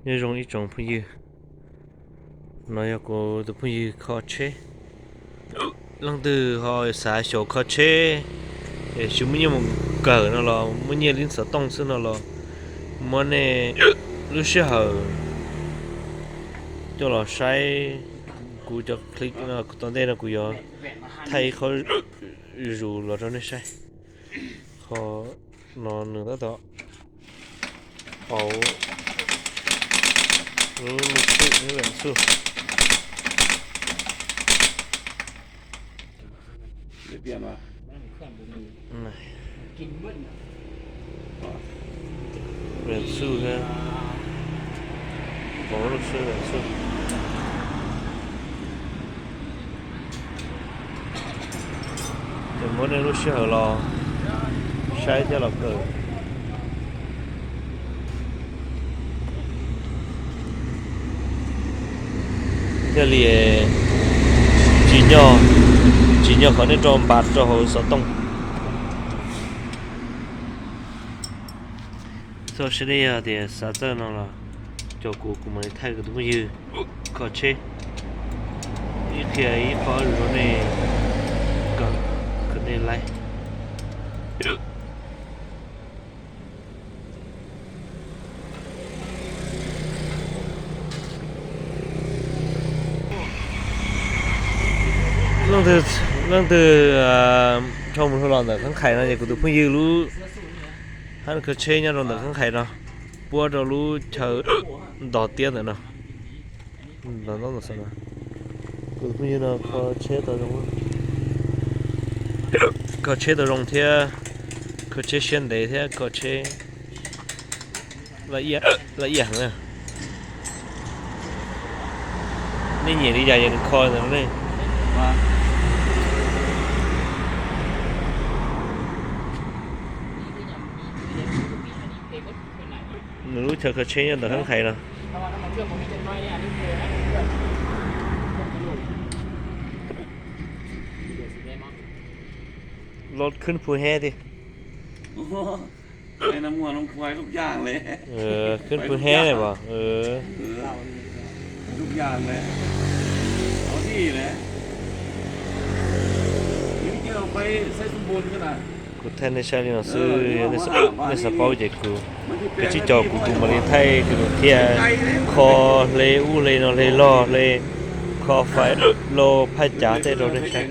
Nyob zoo ib tsoom phooj ywg, no yog kuv tus phooj ywg kho tsheb. Leej twg ho xav xyaum kho tsheb es tsis muaj nyiaj mus kawm no los muaj nyiaj li xov tooj xwb no los muab nej lub sij hawm coj los saib kuv cov clip no, tom ntej no kuv yuav thaij ib qho zus los rau nej saib. Qhov no nws tab tom pauv lub lub xwb lub veem xuj. Veem xuj thiab, pauv lub xwb veem xuj. Ces muab nej lub sij hawm los saib thiab los kawm. Thiaj li tsis nyog, tsis nyog qhov nej rau npas rau hauv xov tooj. Txoj siab deb yog tias xav txawj no los caum kuv, kuv mam li thaij kuv tus phooj ywg kho tsheb, ib qhia ib qho rau nej kom, kom nej laib. Leej twg, leej twg dhau mus dhau los ntawm Khab Khais no ces kuv tus phooj ywg lub hab kho tsheb nyob rau ntawm Khab Khais no, puab rau lub chaw nto tiab ntawm no. Kuv tus phooj ywg no kho tsheb tau zoo, kho tsheb tau zoo thiab, kho tsheb siab ntev thiab kho tsheb laj ib yam heev na. Nej nyiam li cas ces nws kho ntawd ne. Nws lub chaw kho tsheb nyob ntawm Khab Khais no. Los khwb phu heb tiag. Khwb phu heb ne pom. Kuv thaij nej saib li no xwb, yog nej xav paub ces kuv, kuv tsib caug kuv, kuv mam li thaij, kuv thiaj kho hle ub hle no hle log hle, kho fais loj phaj cav tej rau nej saib.